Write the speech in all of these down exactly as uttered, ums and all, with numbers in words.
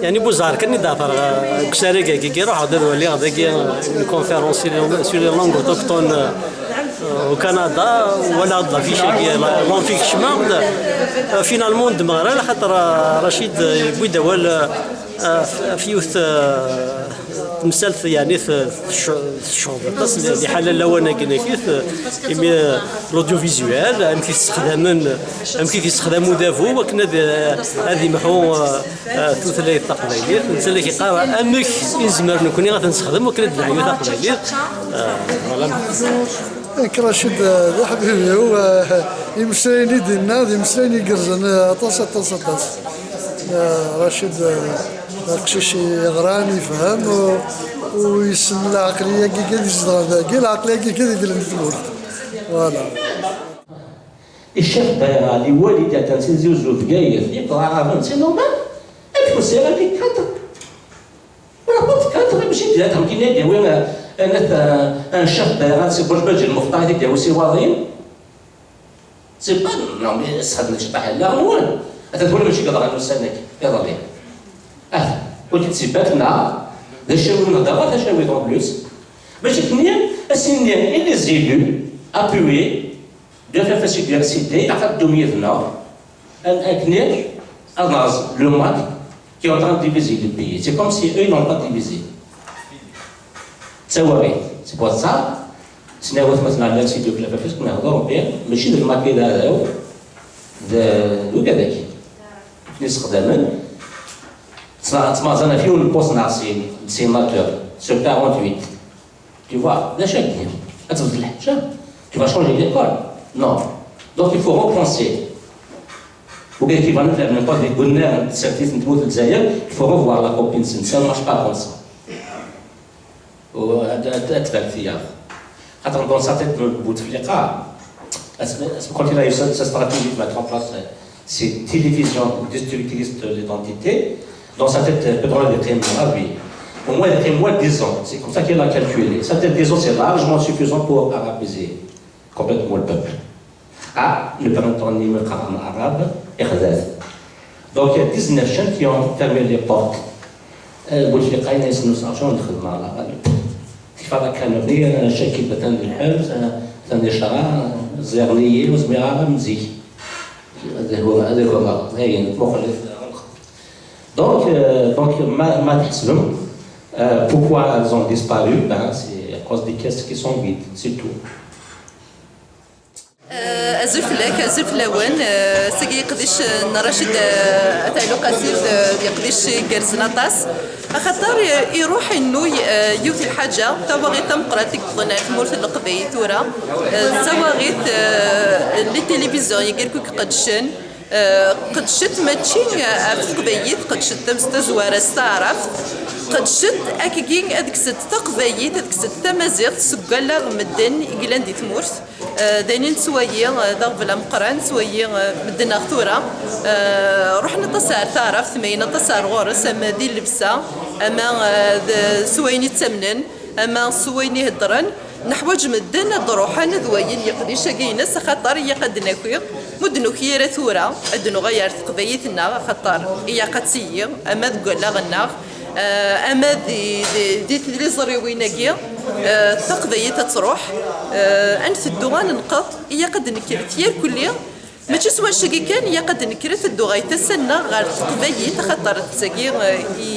Yani, bu ẓer kan i d-ɛefreɣ, eh, deg usarag-agi, ruḥeɣ-d ad waliɣ dagi, eh, une conférence sur les, sur les langues autochtones, eh, au Canada, walaɣ-d l'affiche-agi, la, l'affiche kecmeɣ-d. Eh, finalement, ddmeɣ ara, axaṭer, eh, Rachid, eh, yewwi-d awal, eh, eh, f-, f yiwet, eh, temsalt, yani, t-, tec-, tecɣeb aṭas li, liḥala n lawan-agi-nni, imi, eh, l'audiovisuel, amek i t-ssexdamen, amek i t-yessexdam udabu, akken ad, ad imḥu, eh, eh, tutlayt taqbaylit. Netta la k-yeqqar amek i nezmer nekkni ad t-nessexdem akken ad d-neɛyu taqbaylit. Eh, voilà. Nekk Racid, eh, d aḥbib-iw, eh, imeslayen i d-inna d imeslayen igerrzen, eh, aṭas, aṭas, aṭas. Eh, Racid, eh, d aqcic yeɣran, yefhem, u, u yessen lɛeqliya-agi kan i zedɣen dagi, lɛeqliya-agi kan i yellan di tmurt. Voilà. Icef Bayra, liwali d-iɛeddan si Tizi Uzzu, Bgayet, yeqḍeɛ aɣaben, c'est normal. Amek ur sɛiɣ ara quatre? N'importe quatre, mačči d-iɛeddan kan ad d-yawi, eh, eh, nat, eh, un chef Bayra si Buj Baji Lmuxtar, ad d-yawi si Waḍin. C'est pas, non, mais sxedmen ciṭaḥ allaɣ-nwen. Ata twala mačči deg iḍran ussan-agi, iḍelli. Ah, ur k-id-sibbat, neɣ? D acawi, neɣ d aɣat acawi, en plus. Mačči d-nni, ass-nni, et les élus, appuyés, de F F S U D R C D, ilaq ad ddum yid-neɣ, ad, akken ad nɛezz le MAK qui est en train de diviser le pays. C'est comme si eux, ils n'ont pas divisé. D tawaɣit. C'est pour ça, sniɣ watmaten ɛellan si ddukkla F F S, nehḍer bien, mačči d le MAK i d aɛdaw, d, d ugad-agi. Akken i sexdamen, ttma-, ttmaẓan ɣef yiwen n poste neɣ sin, d sénateur, sur quarante-huit. Tu vois, d acu ad d-tiniḍ? Ad tebdel lḥaǧa? Tu vas changer l'école? Non. Donc il faut repenser. Ugad qui va nous faire n'importe deg unnar n tsertit n tmurt n Lezzayer, il faut revoir la copie-nsen. Ça ne marche pas comme ça. U ad, ad, ad tban tiyaḍ. Xaṭer dans sa tête n Bouteflika, asmi, asmi quand il a eu sa, sa stratégie de mettre en place, euh, ces télévisions destructrices de l'identité, dans sa tête, euh, pétrole de crime à vie. Au moins, il a fait moins de dix ans. C'est comme ça qu'il a calculé. Ça, peut-être dix ans, c'est largement suffisant pour arabiser complètement le peuple. Ah, le printemps arabe, Ikhzaz. Donc, il y a dix-neuf jeunes qui ont fermé les portes. Euh, Bouteflika, il a dit, nous sommes en train de faire mal. Tifada kanuni, euh, Chakib atan di lḥebs, euh, atan di ccṛeɛ, euh, ziɣ-iyi, ur zmireɣ ara am zik. Ad ak-, ad ak-, ayen, muqel. Donc, euh, donc, ma, ma tḥesbem, euh, pourquoi elles ont disparu? Ben, c'est à cause des caisses qui sont vides, c'est tout. Euh, azul fell-ak, azul fell-awen. Euh, seg yiqdic, euh, n Racid, euh, At Ɛli Uqasi, euh, d yiqdic igerrzen aṭas. Axaṭer, euh, iruḥ innuy, euh, yiwet n lḥaǧa, tawaɣit tameqqrant i yewwḍen ar tmurt n Leqbayel tura. Euh, d tawaɣit, euh, n les télévisions i yerkuk qeddcen. Eh, qeddcet mačči ɣef teqbaylit, qeddcet tam-, s tazwara s taɛrabt, qeddcet akkagi ad ksent taqbaylit, ad ksent tamaziɣt seg wallaɣ medden i yellan di tmurt. Eh, d ayen i nettwali, eh, d aɣbel ameqqran, nettwali, eh, medden ɣer tura, eh, ruḥen aṭas ar taɛrabt, mayen aṭas ar ɣur-s, ama di llebsa, ama, eh, d, s wayen i ttamnen, ama s wayen i heddren. Neḥwaǧ medden ad d-ruḥen ad walin leqdic-agi-ines, axaṭer ilaq ad d-naki, ma ur d-nuki ara tura, ad d-nuɣal ar teqbaylit-nneɣ, axaṭer ilaq ad tili, ama deg wallaɣ-nneɣ, eh, ama di, di, di tliẓriwin-agi, eh, taqbaylit ad truḥ, eh, ad nteddu ad nenqeḍ, ilaq ad d-nekker irkelli, mačči s wannect-agi kan, ilaq ad d-nekker, ad teddu ɣer tasa-nneɣ, ɣer teqbaylit, axaṭer d tagi, eh, i,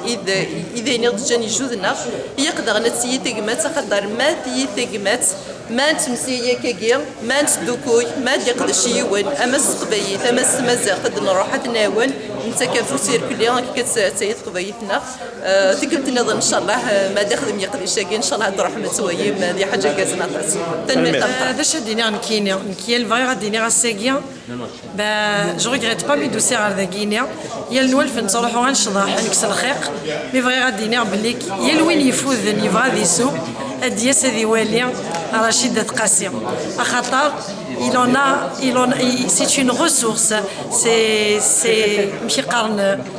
i d, i d ayen i ɣ-d-ǧǧan yijjuden-nneɣ. Ilaq daɣen ad tili tagmat, axaṭer ma tili tagmat, ma nettemsiyay akkagi, ma nettdukkuy, ma ad d-iqdec yiwen, ama s teqbaylit, ama s tmaziɣt, ad d-nruḥ ad t-nɛawen, nettak afus irkelli, akka ad t-, ad tili teqbaylit-nneɣ. Eh, tikkelt nniḍen, ncallah, eh, ma ad ixdem yeqdic-agi, ncallah ad truḥem ad twalim, eh, d lḥaǧa igerrzen aṭas. Tanemmirt ameqqran. Eh, d acu ad d-iniɣ nekkini? Nekk yal bɣiɣ ad d-iniɣ ass-agi, ben, je regrette pas mi d-usiɣ ɣer dagini. Yal nwalef nettruḥu ad necḍeḥ, ad nekkes lxiq, mi bɣiɣ ad d-iniɣ belli yal win yeffuden yebɣa ad isew, ad d-yas ad iwali Racid At Qasi. Axaṭer, il en a, il en, il, c'est une ressource, c'est, c'est, amek i qqaren,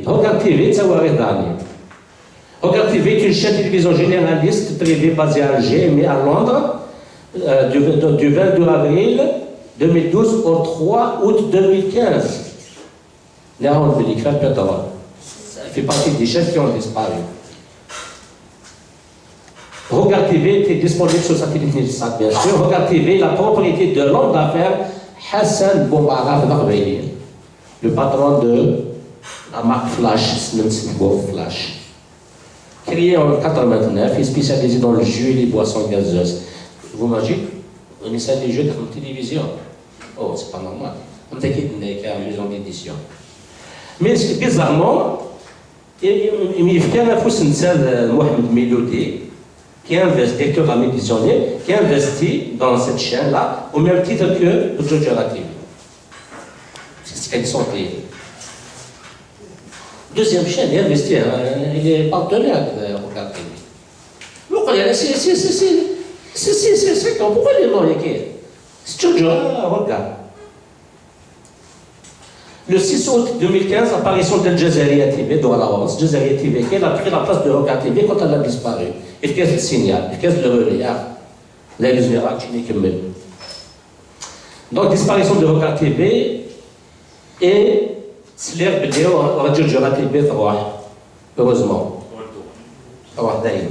T V. Regard T V d tawaɣit daɣen. Regard T V est une chaîne télévision généraliste privée basée à Alger, mais à Londres, euh, du, du, du vingt-deux avril deux mille douze au trois août deux mille quinze. Néanmoins, Belly Crab Petrol fait partie des chaînes qui ont disparu. Regard T V était disponible sur satellite Nilsat, bien sûr. Regard T V est la propriété de l'homme d'affaires Hassan Boumaraf Darbeili, le patron de la marque Flash, Flash. Créé en quatre-vingt-neuf et spécialisé dans le jus et les boissons gazeuses. Vous imaginez, on essaie des jeux de télévision. Oh, c'est pas normal. On dirait qu'il y a une maison d'édition. Mais bizarrement, il y a Mohamed Miloudi, qui investit, directeur de la maison d'édition, qui investit dans cette chaîne-là, au même titre que Gujarati. C'est ce qu'elle sentait. Deuxième chaîne, il investit, hein, il est partenaire de Regard T V. Donc, il y a, c'est, c'est, c'est, c'est, c'est, c'est, c'est, c'est, pourquoi les noms, il y a qui? C'est toujours, euh, Regard. Le six août deux mille quinze, apparition de Jazaria T V, dans la Rose, Jazaria T V, qui a pris la place de Regard T V quand elle a disparu. Et puis, le signal, et puis, le relais, ah, la lumière, tu n'es que même. Donc, disparition de Regard T V et Slier Bellio, Radio Jura T V trois. Heureusement. Trois, d'ailleurs.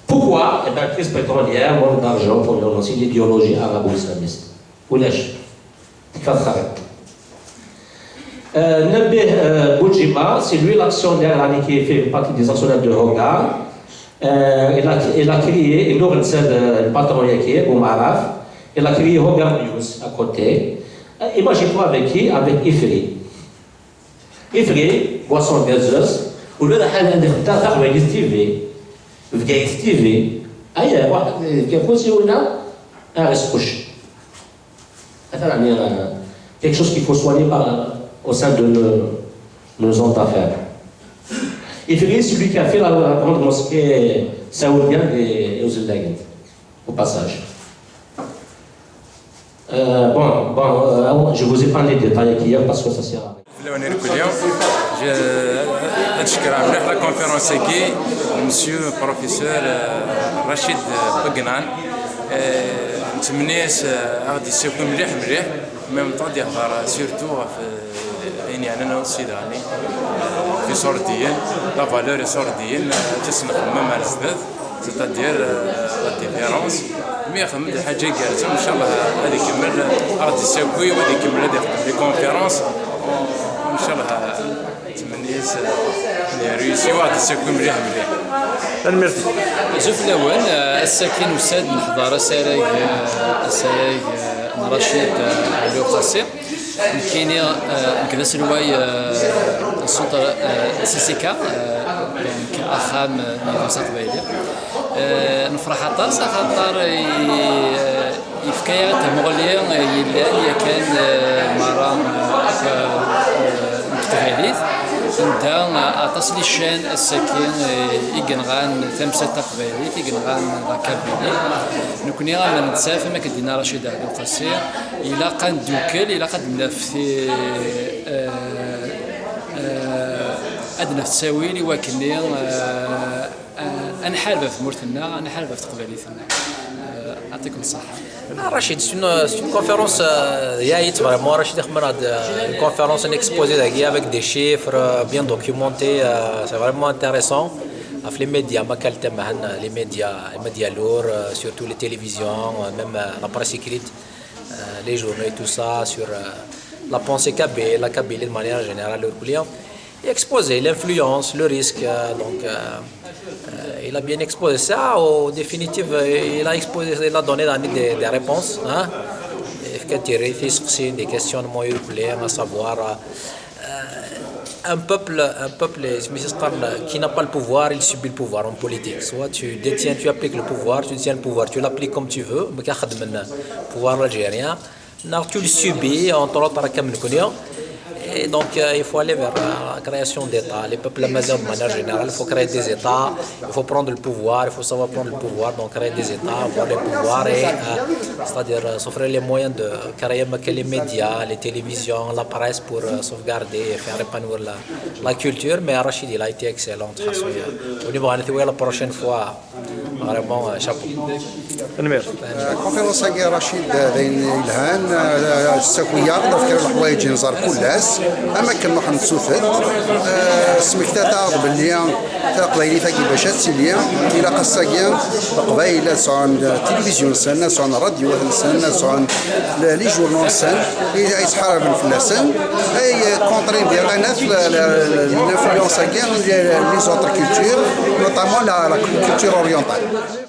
Pourquoi? Eh bien, crise pétrolière, manque d'argent pour financer l'idéologie arabo-islamiste. Wesh. Quatre arrêts. Euh, Nabbih, euh, Boudjima, c'est lui l'actionnaire, là, qui fait partie des actionnaires de Regard. Euh, il a, il a créé, et Nour Nsed, euh, le patron, qui est Boumaraf, il a créé Regard News à côté. Euh, imagine-toi avec qui? Avec Ifri. Ifri, boisson gazeuse, au lieu de faire des T V, Bgayet T V, ailleurs, واحد كيفوس يقولنا، ah, c'est couche. Attends, euh, quelque chose qu'il faut soigner par, au sein de nos, nos hommes d'affaires. Et puis, c'est lui qui a fait la, la grande mosquée saoudienne des Ouzelaguet, au passage. Euh, bon, bon, euh, je vous ai pas les détails hier parce que ça sert à rien. Fell-awen irkelli. Je-, ad cekkreɣ mliḥ la conférence-agi, monsieur professeur, euh, Rachid, euh, Begnan. Euh, nettmenni-as, euh, ad ɣ-d-yessaki mliḥ mliḥ, même temps ad yehder surtout ɣef, euh, ayen yeɛnan Sidi Ɛli, euh, f Iṣurdiyen, la valeur Iṣurdiyen, euh, ad tt-nxemmem ar zdat. C'est-à-dire, euh, la différence. Mi ixdem-d lḥaǧa igerrzen, ncallah ad ikemmel, ad ɣ-d-yessaki, ad ikemmel ad ixdem les conférences. Ncallah, nettmenni-as, euh, ad irusi, ad ɣ-d-yessaki mliḥ mliḥ. Tanemmirt. Azul fell-awen, euh, ass-agi nusa-d neḥḍer asarag, euh, asarag, euh, n Rachid, euh, Ɛli Uqasi. Nekkini, euh, nekk d aselway, euh, n centre, euh, C C K, euh, donc axxam, euh, n yidles aqbayli. Euh, nefreḥ aṭas axaṭer i-, euh, yefka-yaɣ-d tamuɣli, euh, yellan yakan, euh, merra, euh, akk, euh, n teqbaylit. Anda aṭas n les chaînes ass-agi, eh, i yenɣan tamsalt taqbaylit, i yenɣan la Kabylie. Nekkni, ama nettaf, am akken d-yenna Racid Ɛebdelqasi, ilaq ad neddukel, ilaq ad d-naf ti-, eh, eh, ad d-naf ttawil i wakken, eh, eh, ad nḥareb ɣef tmurt-nneɣ, ad nḥareb ɣef teqbaylit-nneɣ. Eh, Yɛṭikum ṣṣeḥḥa. Ah, Rachid, c'est une, c'est une conférence, euh, il y a vraiment, Rachid Ahmed, euh, une conférence, un exposé dagi avec des chiffres, euh, bien documentés, euh, c'est vraiment intéressant. Avec les médias, ma quel thème, hein, les médias, les médias lourds, euh, surtout les télévisions, euh, même, euh, la presse écrite, euh, les journaux et tout ça, sur, euh, la pensée kabyle, la Kabylie de manière générale, leur client. Il a exposé l'influence, le risque, euh, donc, euh, euh, il a bien exposé ça. Au définitif, euh, il a exposé, il a donné des, des réponses, hein. Et que tu réfléchis, c'est des questionnements urbains, à savoir, euh, un peuple, un peuple, mais c'est ce qu'on, qui n'a pas le pouvoir, il subit le pouvoir en politique. Soit tu détiens, tu appliques le pouvoir, tu détiens le pouvoir, tu l'appliques comme tu veux, mais qu'a pouvoir algérien. Neɣ tu le subis, entre autres, comme nous connaissons. Et donc, euh, il faut aller vers la création d'États. Les peuples amazigh, de manière générale, il faut créer des États, il faut prendre le pouvoir, il faut savoir prendre le pouvoir, donc créer des États, avoir le pouvoir et, euh, c'est-à-dire, euh, s'offrir les moyens de créer, euh, les médias, les télévisions, la presse pour, euh, sauvegarder et faire épanouir la, la culture. Mais Rachid, il a été excellent. On y va la prochaine fois. Vraiment, euh, chapeau. Tanemmirt. Conférence-agi, Rachid, d ayen yelhan, euh, tessaki-aɣ-d ɣef kra n leḥwayeǧ i nẓerr kul ass, am wakken nruḥ nettutet. Euh, tesmektat-aɣ-d belli taqbaylit-agi bac ad tili, ilaq ass-agi Leqbayel ad sɛun tilivizyu-nsen, ad sɛun rradyu-nsen, ad sɛun les journaux-nsen, ay yettḥaraben fell-asen, ay contrer bien la, la, la, l'influence-agi, les, les autres cultures, notamment la, la culture orientale.